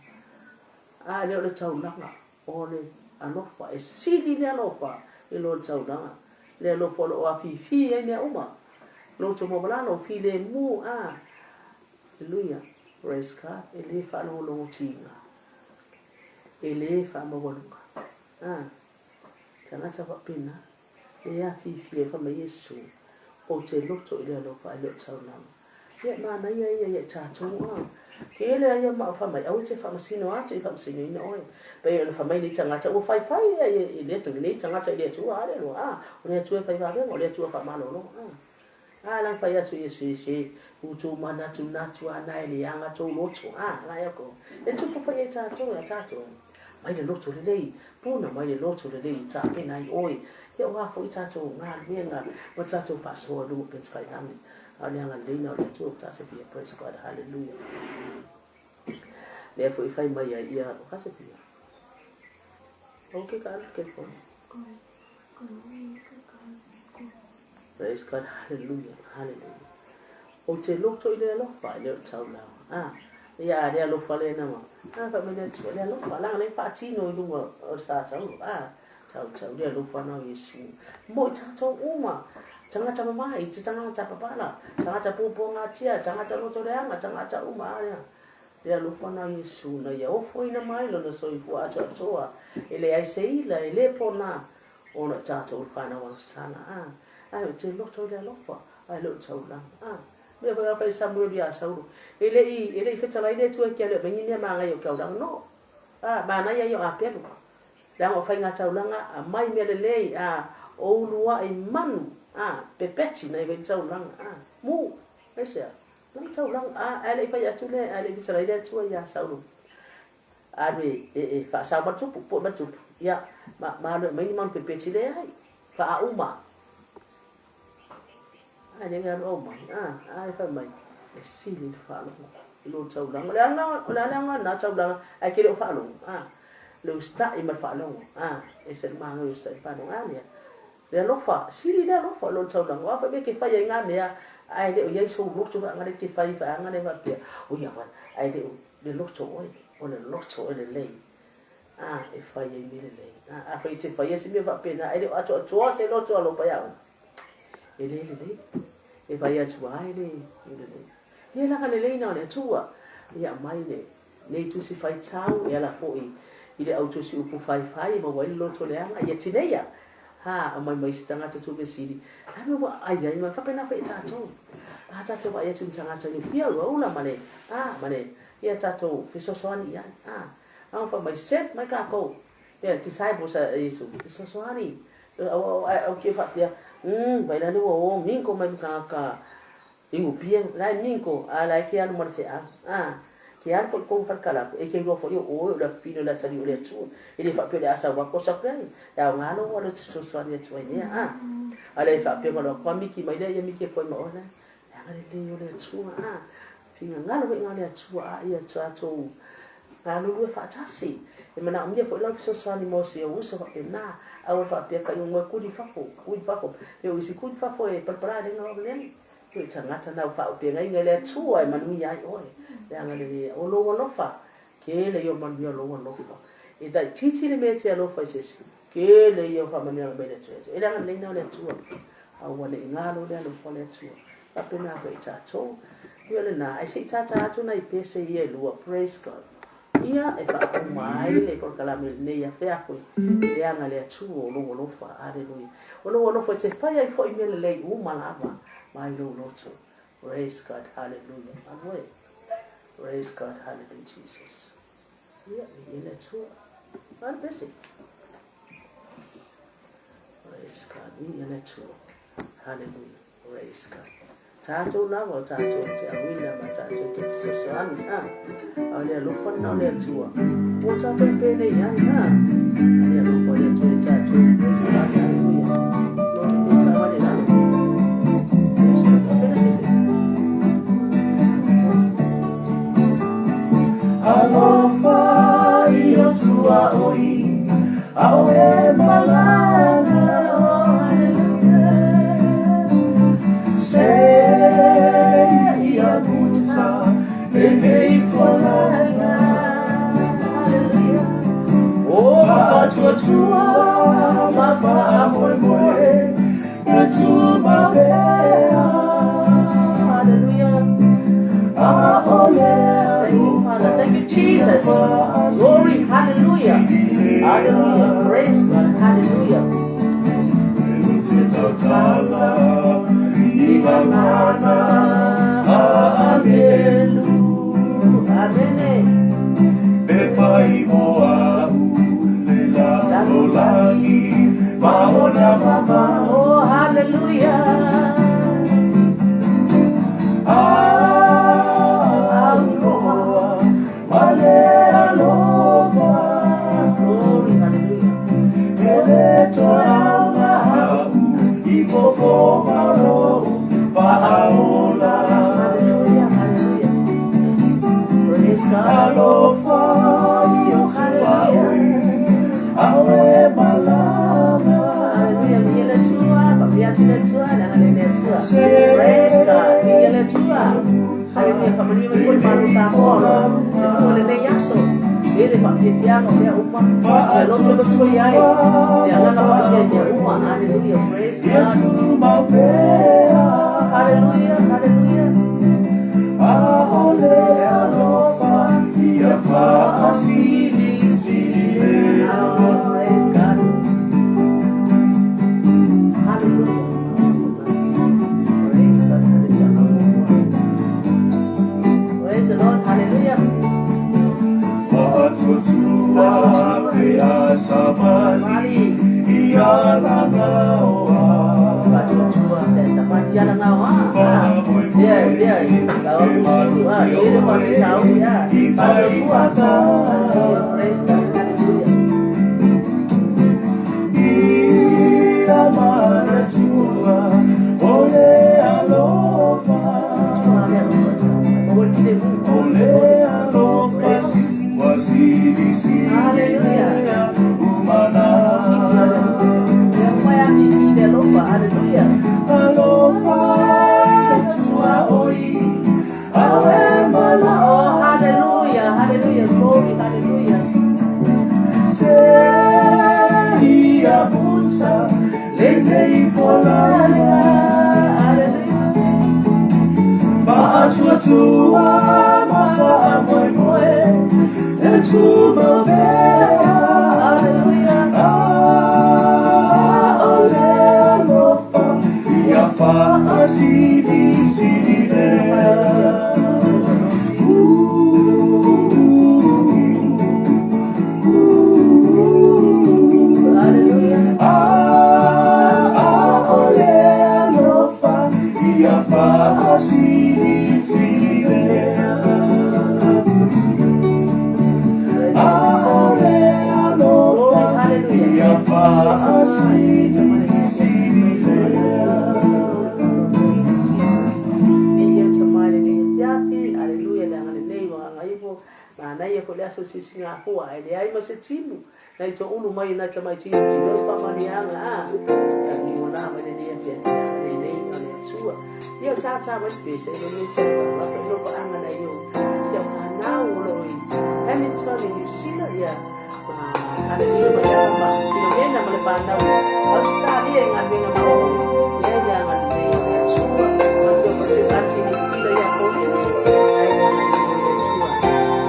a e le o le taulaga. O le alofa, e sili le alofa i lo le taulaga. Le alofa o lo o afifi ai mea uma. Loto maualalo, filemu, a. Aleluia. Praise God. E le faalogologotiga. E le faamaualuga. A. Tagata faapena. E afifi ai fai mai Iesu, Ou te loto i le alofa ae le o taulaga. Ia, manaia ia ia i tatou a. Ke le aia ma fai mai, aua e te faamasino atu i faamasinoina oe. Pei ona fai mai nei tagata, ua faifai ia i le nei tagata i le Atua, aleluia, a, o le Atua e fai vavega, o le Atua faamalolo, a. A la fai atu Iesu, se u tou manatunatu a na e leaga tou loto, a, la e ko. E tupu foi ia i tatou, ia tatou. Mai le loto lelei, puna mai le loto lelei i tapena ai oe. Ia o a foi tatou galuega ma tatou faasoa i luga o Pentefailagi. A o le agalelei na o le Atua ua tasefia. Praise God. Hallelujah. Lea foi fai mai ai ia o kasefia. O ke ka alu telefone. Praise God. Hallelujah. Hallelujah. Ou te loto i le alofa e le o le taulaga. A, ia a le alofa lena ma, a, fai mai le Atua, le alofa, leaga lea e faatino i luga o le sa tauro, a, tautau le alofa na o Iesu. Mo i tatou uma, tagata mamae, te tagata papala, tagata puapuagatia, tagata loto leaga, tagata uma, a lea. Le alofa na o Iesu na ia ofoina mai lona soifua atoatoa, e leai se ila, e le pona, ona o tatou le fanau agasala, a, ae ou te loto i le alofa, ae le o le taulaga, a. Mea foi a fai Samuelu iā Saulo, e le i, e le i fetalai le Atua i ke ale o mai ni mea magaia o taulaga, no. A, manaia ia o Apelu, leaga o faiga taulaga aumai mea lelei, a, o uluai manu, a, pepeti na i fai taulaga, a, mu, aisea, mai taulaga, a, ae le i fai atu le, ae le i fetalai le Atua iā Saulo. Alu e, e, e faasao ma le tupu, poe ma le tupu. Ia, ma, ma alu e aumai ni manu pepeti leai. Faauma. Ai le alu aumai, a, ai fai mai, e sili le faalogo i lou taulaga. O le ala, o le ala na taulaga, ai ke le o faalogo, a. Le usita'i ma le faalogo, a. E se le maga i usita'i le faalogo, a lea. Le alofa, sili le alofa i lo le taulaga. O a foi mea e te fai ai ngā mea, ae le o i ai sou loto faagale e te fai faagale faapea, oi a vai, ae le o le loto oe, o le loto e lelei, a, e fai ai mea lelei. A, afai e te faia se mea faapena, ae le o atoatoa se loto alofa iā oe, e le lelei. E fai atu ai le lelei. Ia laka lelei na o le Atua, ia aumai le Nei tusi faitau e ala foi i le au tusi upu faifai e maua ai le loto leaga ia tineia. Ha, aumai mai isi tagata tou fesili, a mea ua aai ai ma faapena foi e tatou. A tatou vaai atu i ni tagata i pia ua ula ma le, a, ma le, ia tatou fesoasoani i ai. A, a fai mai, send mai kākou, ia disciples a Iesu, fesoasoani. Au, au, au ke faapea, vai la le ua o minko mai ma tagata Ingu pia, la e minko, a la e ke alu ma le feau. A, ke alu foi kou fale kalapu, e ke iloa foi o oe o le afafine o le atalii o le Atua. E le faapea o le a sau atu o sau ai. E aoga lou alu e te fesoasoani atu ai mea, a. A le faapea ma loa, kua miki mai lea ia miki e koe ma oe la. Leaga lelei o le Atua, a. Finagalo foi ngā le Atua a ia tatou galulue faatasi. E manaomia foi lau fesoasoani mo si ou uso faapena. Aua le faapea ka i ngoe kuli fafo, kuli fafo. Pe o isi kuli fafo e palapala le ngā lea. Pe tagata nau faaupegaiga i le Atua e manuia ai oe. Leaga le o lou alofa, tele ia o manuia o lou alofa. E laitiiti le mea e te alofa i se isi, tele ia o faamanuiaga mai le Atua ia te oe. E leaga lelei na o le Atua. Aua ne i galo le alofa o le Atua. Faapena foi i tatou. Ia o lena, ae se i tātā atu nai pese ia e lua. Praise God. Ia e faauma ai le polokalame lenei afeafe i leaga le Atua o lou alofa. Aleluia. O lou alofa e te fai ai foi mea lelei uma lava mai lou loto. Praise God. Hallelujah. Malu e. Praise God. Hallelujah Jesus. Ia, ia le Atua. Malu pese. Praise God. Ia le Atua. Hallelujah. Praise God. Tatou lava o tatou te auina ma tatou te fesoasoani, a. A o le alofa lena o le Atua. Ua tatou penei ai, a. A le alofa o le Atua i tatou. Praise God. Hallelujah. Glory be to God. Hallelujah. Praise God. Pena se pesa. Alofa i o tua oi, a o e malanga. Oh, hallelujah. Se ia muta e nei fualanga. Hallelujah. Oh, Faatuatua ma faamoemoe, e tumapea. Hallelujah. A o le Thank you, Father. Thank you, Jesus. Glory. Hallelujah. Hallelujah. Praise God. Hallelujah. Tautala i gagana a angelu. Amen. E fai mo au le lalolagi ma ona mamao. Oh, hallelujah. Auloa ma le alofa. Glory. Hallelujah. E le toe aoga au i fofo ma lou faaola. Haleluia, faamanuia mai foi le Malo Samoa o le fua lenei aso. E le faafiafiaga o mea uma, ia lotoloto i ai le agaga paia i mea uma. Haleluia, praise God. Haleluia, haleluia. Praise God. Hallelujah. Praise God. Hallelujah. Praise the Lord. Hallelujah. Mali. Faatuatua pe a savali i alagaoa. Lea lea ua tele faafitauli a. Faatuatua. Hallelujah. Praise God. Hallelujah. Tua le alofa. O le filemu. Praise. Hallelujah. Lea uma e amivi le alofa. Hallelujah. Oh, hallelujah. Hallelujah. Glory. Hallelujah. Hallelujah. Hallelujah. Hallelujah. Glory. Hallelujah. Haleluia le agalelei ua gagaifo manaia foi le aso sisigafoa ae leai ma se timu nai toulu mai nai tamaitini tilou faamaliaga a ia niuala mai lenei afiafi le agalelei o le Atua. Ia o tātā mai le pesa i lenei taufaaga faailoa nai o si au fanau o loo i Hamilton i New Zealand ia ma haleluia ma le ava ma Filomena ma le fanau Australia i galuega ma oo ia i le agalelei o le Atua. Matua foi le Pati New Zealand ia foi ai le agalelei o le Atua.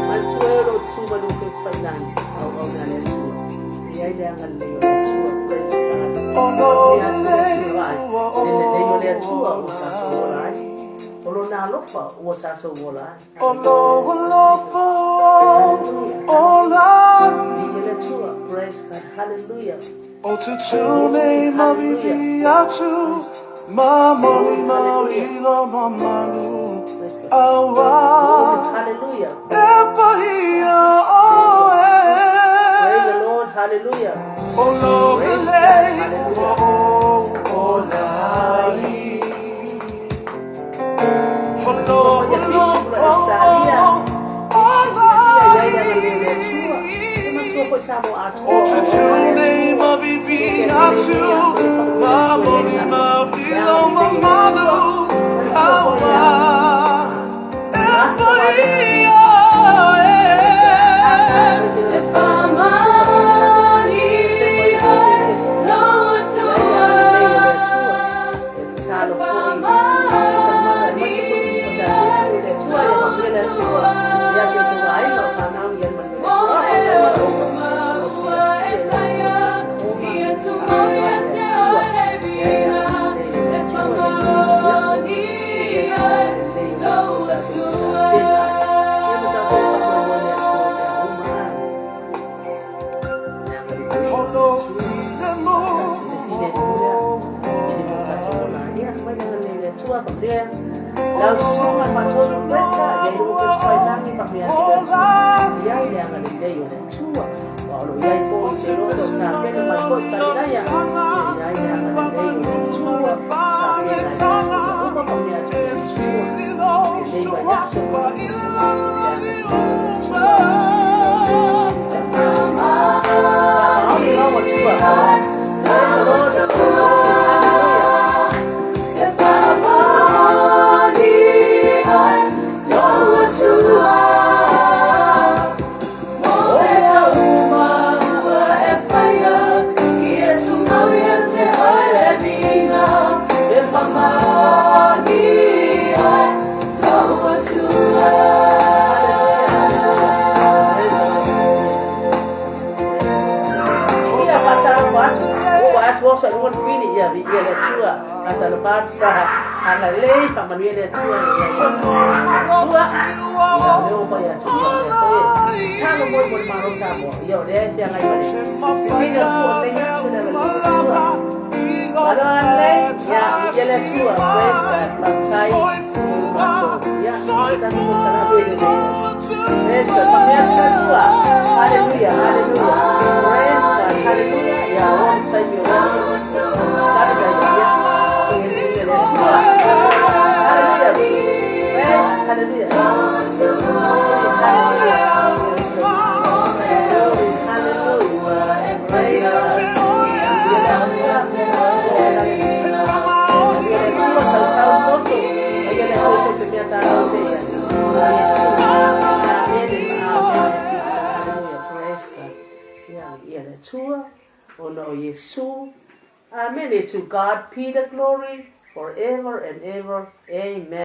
Manatua e o loo tu ma lu fesifailaga auauna a le Atua ia i le agalelei o le Atua. Praise God. Faamanuia atu le Atua ai le lelei o le Atua ua tatou ola ai o lona alofa ua tatou ola ai. Hallelujah. Viia le Atua. Praise God. Hallelujah. Glory. Hallelujah. Glory. Hallelujah. Praise God. Glory. Hallelujah. Praise the Lord. Hallelujah. Praise God. Hallelujah. Ia Bishop la Australia. Bishop ia ia ia ia le Atua. E matua foi Samoa atoa. Hallelujah. Ia te lelei nei aso e faamanuia atu ai le agalelei o le Atua. Manatua foi ia Pastor Alesi. Praise God. Praise le Atua le se mai foi le ia i le agalelei o le Atua. E tatalo foi i sa mana e maise foi i matagaluega i le Atua ia faamanuia le Atua ia te outou aiga o fanau ia le manuia le Atua. O sa manaoga mo silafia i lau manaoga a le Atua ia i le agalelei o le Atua ia outou aso ia i le agalelei o le Atua tatou tapena ai ia ma tatou faamoemoe le Atua i mea uma le agalelei o le Atua faatasi le filemu lea i le mo tatou ola ai ia mai le agalelei o le Atua faamanuia lau susuga le faatonu Greta ia i lou fesifailaga faamanuia atu le Atua ia i le agalelei o le Atua ua o loo iai po i te loto tapena mai foi Kalilaia ia iai le agalelei o le Atua tapena ai tulaga uma faamanuia atu le Atua lenei vaiaso le agalelei o le Atua. Faamaoni lau Atua. Praise the Lord. Hallelujah. Ia faatalofa atu, ua atu oso i luga o le kuini, ia viia le Atua. Faatalofa atu, agalelei, faamanuia le Atua ia Atua. Ia o lea ua fai atu, ia o lea foi e tatalo moe mo le Malo Samoa. Ia o lea e feagai ma le sesina o tua o lenei aso le agalelei o le Atua. Malo agalelei, ia viia le Atua. Praise God. Faafetai mo le matou. Ia, tatou konekarame i lenei aso. Praise God. Faamanuia atu le Atua. Hallelujah, hallelujah. Praise God, hallelujah. Ia, ua le taimi o worship. Hallelujah, ia. Viia le Atua. Hallelujah. Praise, hallelujah. Glory, hallelujah. Glory, hallelujah. Praise God. Viia le Atua. Hallelujah. Viia le Atua, sausau le toto. Viia le Atua so se mea tātou se ia. Iesu. Amen. Amen. Hallelujah. Praise God. Ia, viia le Atua. Ona o Iesu. Amen. To God be the glory forever and ever. Amen.